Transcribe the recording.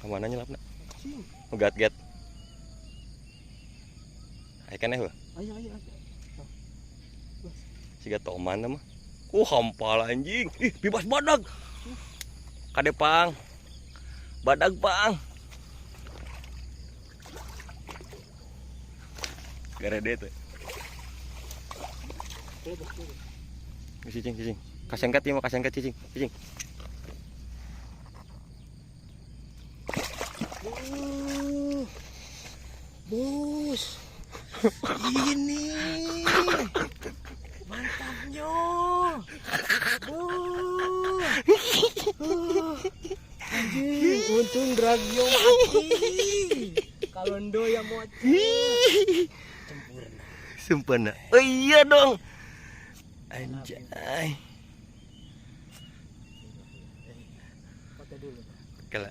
Kemana nyelapna? Cing. Gat-gat. Aya keneh heuh. Ayo ayo ayo. Siga toman mah. Hampal anjing. Ih, bebas badag. Kade pang. Badag pang. Garede teh. Cicing, cicing. Kasengket ieu mah kasengket cicing, cicing. Bos. Ini mantapnya. Anjing, untung dragio mati. Kalau ndo yang mati. Sempurna. Sempurna. Oh iya dong. Anjay. Foto dulu. Kala.